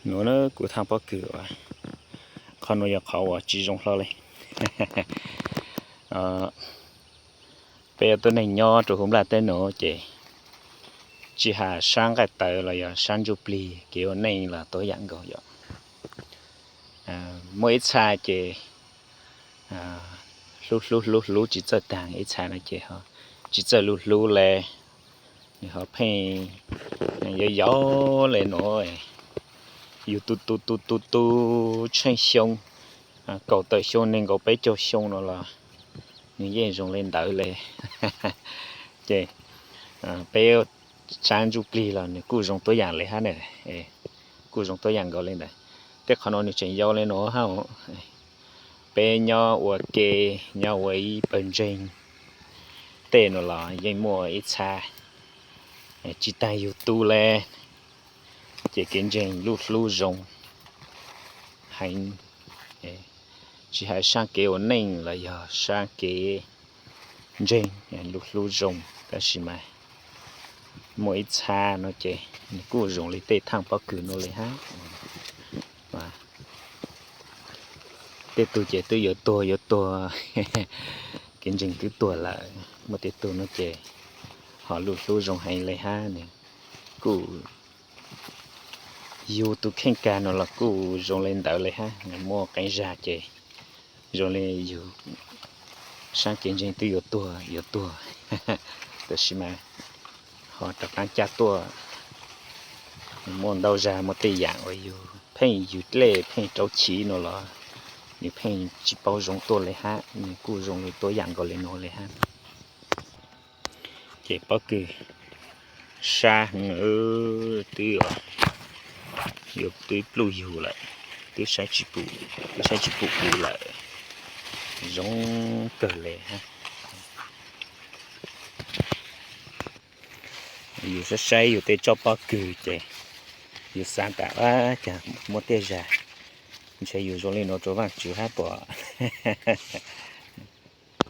Nuav kuv thaaj pob kws, qhov nuav yog qhov uas tsi zoo hlo le. Peb tuab neeg nyob rua huv nplaj teb nuav ces tsi has sab nqaij tawv los yog sab ntsuj plig, kev ua neej los tuab yaam nkaus yom. Muaj ib txha ces hlub hlub hlub hlub tsi txawj taag, ib txha no ces tsi txawj lug hlub le, nwg ho pheej yau yau le nuav, yug tu tu tu tu tu tsheej xyoo, kaum tawm xyoo, neeg nkaum peb caug xyoo no los nwg yeej zoo le ntawd le. Ces peb sab ntsuj plig los nwg kuj zoo tuab yaam le hab na, kuj zoo tuab yaam nkaus le ntawd. Tej qhov no nwg tseem yau le nuav hab. Peb nyob ua ke, nyob ua ib pawg ntseeg tej nuav los yeej muaj ib txha tsi taag yug tu le, ces kev ntseeg lub hlub zoo heev, tsi has sab kev ua neej los yog sab kev ntseeg lub hlub zoo, tab sis mas muaj ib txha no ces nwg kuj zoo le tej thaaj pob kws no le hab. Tej tug ces twb yuav tuag yuav tuag, kev ntseeg twb tuag lawm, muaj tej tug no ces ho lub hlub zoo heev le hab, nwg kuj yug tus kheej kag no los kuj zoo le ntawd le hab, muaj qee zag ces zoo le yug sab kev ntseeg twb yuav tuag yuav tuag, tab sis mas ho rov qaab caj tuaj. Muaj ntau zag muaj tej yaam uas yug pheej yug dlej pheej rauv chiv no los nwg pheej tsi paub zoo tuaj le hab, nwg kuj zoo le tuab yaam nkaus le nuav le hab. Ces pob kws sab heev, twb yuav twb pluj yug lawm, twb saib tsi pum, twb saib tsi pum kuv lawm, zoo kawg le hab. Yus saib saib yus tej tsob pob kws ces yus xav tas, ab, cas muaj tej zag ntshe yus zoo le nuav rua Vaajtswv hab puas?